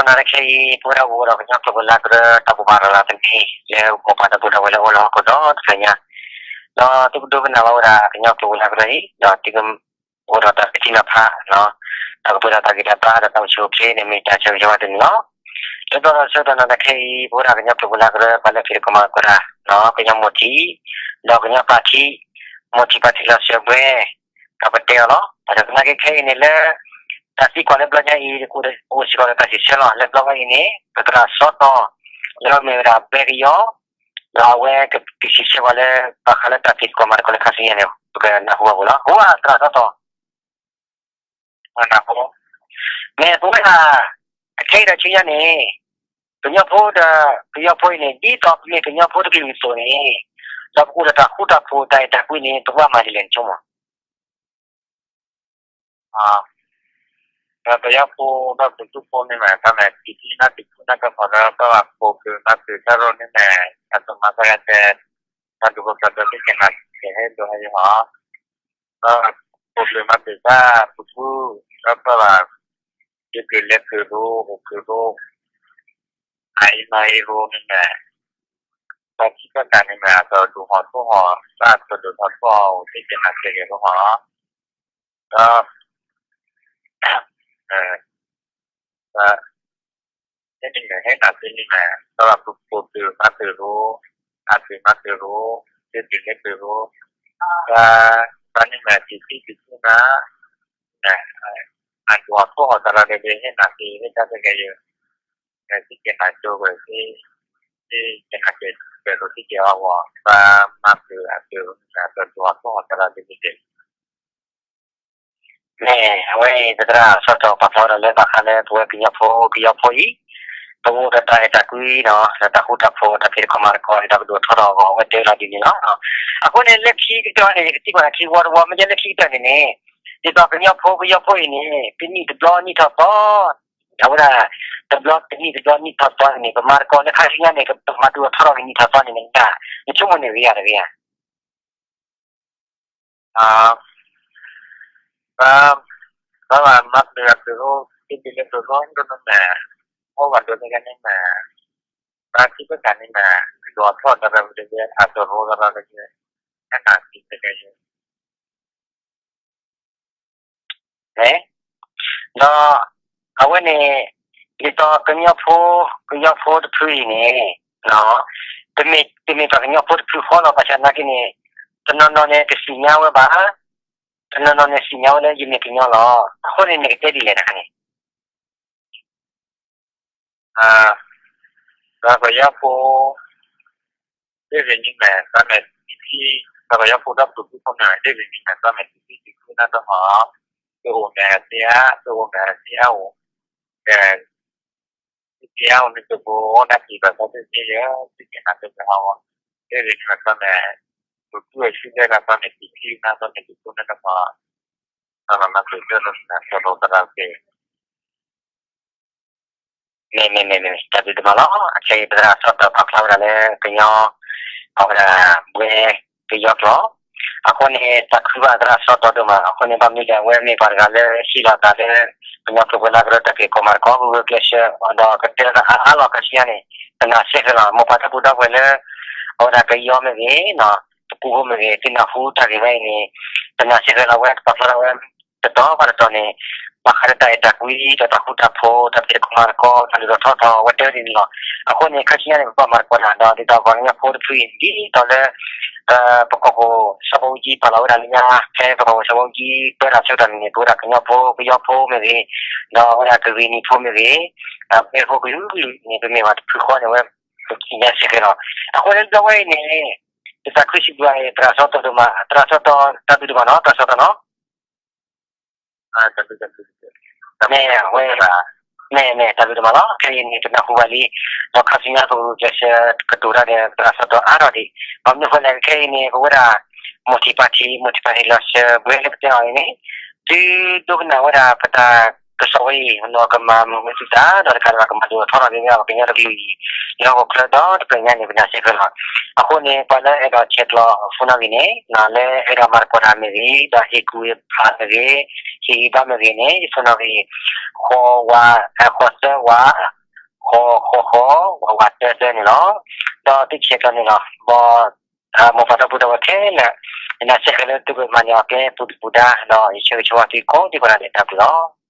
နၤလၢခဲအံၤ ပဝဲဒၣ်အိၣ်ဒီးကညီကျိာ်ပူၤလၢကရၢတၢ်ဘူၣ်ဘၣ်ရၤလီၤသန့ လၢမိၢ်ပၢ်ဒီပုၢ်ဒီဝဲၢ်လၢအိၣ်လၢဟီၣ်ခိၣ်ဒီတဖျၢၣ်ညါ, ဒီးသုကဒိကနၣ်ဘၣ်ဝဲဒၣ်ကညီကျိာ်ပူၤလၢကရၢအံၤ ဒီးသုကအိၣ်ဒီးတၢ်သ့ၣ်နီၣ်ဖး တၢ်ကပၢၤဒီးတၢ်ဂံၢ်တၢ်ဘါဒီးတၢ်အိၣ်ဆူၣ်အိၣ်ချ့န့ၣ် မ့ၢ်တၢ်ဆၢဂ့ၤဆၢဝါသုန့ၣ်လီၤ. လၢတၢ်ဆၢကတီၢ်နၤလၢခဲအံၤ ပဝဲဒၣ်ကညီကျိာ်ပူၤလၢကရၢ ပှၤလၢဖံးသကိးမၤသကိးတၢ် ကညီမိၢ်ထံး ဒီးကညီပၢ်ထံး မိၢ်ထံးပၢ်ထံးလီၤစၢၤဘှဲ ဒီးပတဲအီၤလီၤ. ဒီးသနာ်က့ခဲအံၤန့ၣ်လၢ တၢ်သံကွၢ်လၢဘျီညါအံၤ အိၣ်စ့ၢ်ကီးဒီးတၢ်စံးဆၢလီၤ. လၢဘျီညါအံၤန့ၣ် ပသရၣ်စီၤတီၤ လၢအမ့ၢ်ဝဲဒၣ်ဘှဲကယီ ဒီးအဝဲကစံးဆၢပှၤလၢ ဘၣ်ဃးလၢတၢ်ဖံးသကိးမၤသကိးလၢခါဆူညါန့ၣ် ပကနၢ်ဟူဘၣ်ဝဲလီၤ. အိၣ်သရၣ်စီၤတီၤ မ့ၢ်ပဝဲဒၣ် အခဲအံၤဒီးဆူညါန့ၣ် ကညီဖိဒီး ကညီဖိအံၤန့ၣ် ဒ်သိးပမ့ၢ်ကညီဖိတကလုာ်အသိးန့ၣ် ဒီးပကအိၣ်ဒီးတၢ်ဃူတၢ်ဖိး တၢ်အဲၣ်တၢ်ကွံန့ၣ် ပကဘၣ်မၤဒ်လဲၣ်န့ၣ်ဆိကမိၣ် ပယီၤဖိဒီးပသုးဖိန့ၣ်မ့ၢ် တၢ်မ့ၢ်တံၤသံနၢ်တံၤသံနၢ်ကမီၤလၢ ပဘၣ်ပိာ်ကလုာ်မၤစၢၤတၢ်ရိၣ်န့ၣ်မ့ၢ် အတမၤသးဒ် တၢ်ဒုးဖိကျါဒီး သ့ၣ်က့ၤနၤက့ၤဟဲဒိးဟဲယဟီၣ် ပဘၣ်ပိာ်ကလုာ်မၤစၢၤတၢ်ပူၤပူၤ လၢပဘၣ် ယကလုာ်လဲၤကလုာ်ရိ အိၣ်ကလုာ်ရိ အအံၤမၤအံၤရိန့ၣ်မ့ၢ် ပှၤထံၣ်ဘၣ်တၢ်န့ၣ်မ့ၢ် အတဒိးဟီၣ်ထိၣ်ဟီၣ် တၢ်တဒိးဟီၣ်ထိၣ်ဟီၣ် အိၣ်သ့ၣ်က့ၤနၤက့ၤက့ၤရိဟီၣ် ဒီး တၢ်န့ၣ်မ့ၢ်ဟဲနၤက့ၤန့ၣ်မ့ၢ် ပဘၣ်ပိာ်ကလုာ်မၤစၢၤရိ အကလုာ်မၤစၢၤရိ ယကလုာ်လဲၤကလုာ်ရိ တၢ် တၢ်န့ၣ်မ့ၢ် တံၤသံတံၤသံနၢ် အဒိးဟီၣ်ထိၣ်ဟီၣ်သရၣ်ဒီး ဟဲနၤက့ၤ ဟဲတၢ်ကဲကဲယဲ သ့ၣ်က့ၤနၤက့ၤဝဲ သ့ၣ်က့ၤနၤက့ၤကဲၤလိာ်သ့ၣ်က့ၤအီၤဝဲ ပှၤမၤစၢၤအကလုာ် အဒိးဟီၣ်ထိၣ်ဟီၣ်သရၣ်ဒ်န့ၣ် မ့ၢ်အဝဲအံၤ သရၣ်စီၤတီၤပာ်ဖျါဝဲဒၣ်လၢဘၣ်ဃးလၢပဝဲကညီဖိ ကညီဖိအံၤ ပအိၣ်ဒီးတၢ်အဲၣ်တၢ်ကွံဒီး ဒီးတၢ်ဃူတၢ်ဖိး တၢ်ဖံးသကိးမၤသကိး ဒီးကဒိၣ်ထီၣ်ထီၣ်အဂီၢ် အဝဲတဲဝဲဒၣ်ဒ်န့ၣ်လီၤ. အဃိန့ၣ် လၢခံကတၢၢ်န့ၣ် ယကသံကွၢ်နၤခံဝီတဝီ မ့ၢ်လၢခံကတၢၢ်န့ၣ်န့ၣ် ဒ်သိးကညီဖိ ကညီဖိအံၤန့ၣ် တနံၣ်တဘျီနံၣ်ထီၣ်သီ အဝဲဒၣ် တဘျီတနံၣ်တဘျီနံၣ်ထီၣ်သီန့ၣ် ပမၤသကိးလၢခါဆူညါန့ၣ် ပမၤဒိၣ်ထီၣ်ထီၣ်က့ၤနံၣ်ထီၣ်သီန့ၣ် နဆိကမိၣ်န့ၣ်ဂ့ၤဧါတဂ့ၤဧါ ပဘၣ်မၤစၢၤအကလုာ်ရိ သ့ၣ်က့ၤလၢကလုာ်ရိဒိၣ်န့ၣ်မ့ၢ် အိၣ်ဘၣ်ဒိးသ့ၣ်ကန့ၣ်မ့ၢ် ပှၤထံၣ်ဘၣ်တၢ်န့ၣ်မ့ၢ် ကဒိးထီၣ်သရၣ်ဒ် အကရိသရၣ်ဒ် ဟဲနၤက့ၤသ့ၣ်ကန့ၣ် ဒီး အဝဲန့ၣ် ဒ်သိးကညီဖိ ကညီဖိတဖုအံၤန့ၣ် တမ့ၢ်ပှၤကညီဖိတဖုဃီလီၤ ဘၣ်ဆၣ်သနာ်က့န့ၣ် တနီၤနီၤန့ၣ် တသ့ၣ်ညါဝဲဘၣ်, တနီၤနီၤန့ၣ် သ့ၣ်ညါဝဲလၢယမ့ၢ်ကညီလီၤ. အဃိန့ၣ် နကတဲဒ်လဲၣ်တခါန့ၣ် ပှၤကညီဖိ ဒ်န့ၣ်မ့ၢ် ပှၤမ့ၢ်တံၤသံ, ပှၤကညီဖိဒီးပှၤဖုဖိန့ၣ် ဒ်န့ၣ်မ့ၢ် ပှၤမ့ၢ်တံၤသံတံၤသံနၢ်တဟီၣ်, တအိၣ်မ့ၢ်အသ့ဧါ, တအိၣ်မ့ၢ်အသ့ဧါအိၣ်, ကဲ သ့ၣ်သ့ၣ်ဧါအိၣ် နကဘိးအိၣ်နၢ်ကံၢ်ဘၣ်သးသ့ၣ်သ့ၣ်ယဲ သ့ၣ်က့ၤနၤသ့ၣ်က့ၤဟီၣ်ဝဲ, ဒ်န့ၣ်မ့ၢ် ပှၤမ့ၢ် ပှၤဖုအစုလၢ်လၢ် ပှၤမ့ၢ်တံၤသံနၢ် ပှၤမ့ၢ်တံၤသံနၢ်တဟီၣ်, ပှၤမၤမၤစၢၤစၢၤလီၤနၤ ကရိသရၣ်သ့ၣ် မ့ၢ်မ့ၢ်မ့ၢ်မ့ၢ် တၢ်ဘျုးဒိၣ်မးလီၤ. အခဲအံၤ သရၣ်စီၤတီၤပာ်ဖျါဝဲဒၣ်လၢကညီ အဝဲဒၣ်ဘှဲကယီကျိာ်, အဃိန့ၣ် တၢ်ခုဘၣ်သရၣ်စီၤတီၤဒိၣ်မး, အဃိန့ၣ် ဘၣ်မနုၤလဲၣ် အဝဲမ့ၢ်ပှၤတဂၤလၢဟ့ၣ်လီၤသးလၢ ကညီကျိာ်ပူၤလၢကရၢတၢ်ဖံးသကိးမၤသကိး ဂုာ်ကျဲးစၢး ဒီးကတဲလီၤသးအါအါလီၤ ခါဆူညါန့ၣ် သနာ်က့ဃဲလီၤ မိၢ်ပၢ်ဒီပုၢ်ဒီဝဲၢ်လၢ အဝဲဒၣ်ကယီမ့ၢ်ဂ့ၤ တပူၤဃီမ့ၢ်ဂ့ၤ သုနၢ်ဟူတၢ်ဂ့ၢ်ဝဲအံၤန့ၣ် သနာ်က့ဃဲလီၤ အဝဲပာ်ဖျါထီၣ်ဝဲ တတီၤဘၣ်တတီၤန့ၣ် ဘၣ်ဃးဒီးတၢ်အဲၣ်တၢ်ကွံ ဒီးတၢ်ဃူတၢ်ဖိး တၢ်ဖံးသကိးမၤသကိး တၢ်ဒိၣ်ထီၣ်ထီထီၣ် အဝဲတဲဝဲဒ်န့ၣ်လီၤ. အဃိန့ၣ် ခါဆူညါန့ၣ် ပကဘၣ်မၤသကိးတၢ် ဒီးဒ်သိးပှၤကညီဖိတဖုအံၤ ဒ်သိးလၢ ပကီၢ်ခိၣ်စီၤဘးအူကၠံပာ်လီၤဝဲဒၣ်လၢညါ ဖဲပကီၢ်ခိၣ်စီၤဘးအူကၠံ ပၢတၢ်ဆၢကတီၢ်န့ၣ်န့ၣ် ပဝဲဒၣ်ကညီဖိ ကယီဖိမ့ၢ်ဂ့ၤ ဒီးအဝဲဒၣ်ကရ့ၣ်နံၤဖိမ့ၢ်ဂ့ၤ ဒီးဘှဲဖိကလုာ်ကလုာ်န့ၣ် ပမ့ၢ်ပှၤတဖုဃီန့ၣ် အဝဲပသ့ၣ်ညါစ့ၢ်ကီးလီၤ. အဃိန့ၣ်လၢဝဲအံၤန့ၣ် ယသးခုစံးဘျုးအံၤ သရၣ်စီၤတီၤဒိၣ်မး သရၣ်စီၤတီၤ တၢ်ဘျုးဒိၣ်မးနီၤ သရၣ်စီၤတီၤနီၤ မ့ၢ်ဝဲ မ့ၢ် မ့ၢ် တၢ်ဘျုးဒိၣ်မးလီၤ. ခဲအံၤန့ၣ် ပနၢ်ဟူဘၣ်လံ ဒီးခါဆူညါပကဂုာ်ကျဲးစၢးကတိၤတၢ်ဒီးသရၣ်စီၤတီၤအါထီၣ်ဒံး ဘၣ်မနုၤအဃိလဲၣ် ခဲအံၤန့ၣ် ပဝဲဒၣ် မိၢ်ထံးပၢ်ထံး မိၢ်ထံးပၢ်ထံးလီၤစၢၤ ပဝဲလၢပတဲအီၤအံၤန့ၣ် သုဒိကနၣ်ဝဲဒၣ်ပတၢ် ကစီဝဲအံၤ နီၢ်ကမၤမုာ်ဝဲသုသး ဒီးတကးဒံးဘၣ် ကမၤဒိၣ်ထီၣ်ထီၣ်က့ၤဝဲဒၣ်ပှၤကညီတကလုာ်အံၤ လၢဟီၣ်ခိၣ်ချၢဒီတဖျၢၣ်ညါန့ၣ် ပနၢ်စဲဃဲၤလီၤ. အဃိန့ၣ် ပှၤလၢအဲၣ်ဒိးဆဲးကျိး phone နီၣ်ဂံၢ်န့ၣ် လၢအဲၣ်ဒိးမၤသကိးတၢ်မ့ၢ်ဂ့ၤ ဒီးဟ့ၣ်ကူၣ်ဟ့ၣ်ဖးမ့ၢ်ဂ့ၤ ဟ့ၣ်ဂံၢ်ဘါမ့ၢ်ဂ့ၤန့ၣ် ယ phone နီၣ်ဂံၢ် ဃိးဝါ ဃိးသၢဝါ ဃိးဃိးဃိး ဝးဝးတၢတၢန့ၣ်လီၤ. ဒီးသုဆဲးကျိးန့ၣ်လီၤ. မ် မိၢ်ပၢ်ဒီပုၢ်ဒီဝဲၢ်ခဲလၢာ် ယနၢ်စဲဃဲၤလၢသုကမၤန့ၢ်အီၤကဲပူၤဒုၣ်ပူၤဒါ ဒီးယဆၢဂ့ၤဆၢဝါသုကိးဒံကိးဂၤဒဲး တၢ်ဘျုးလီၤ.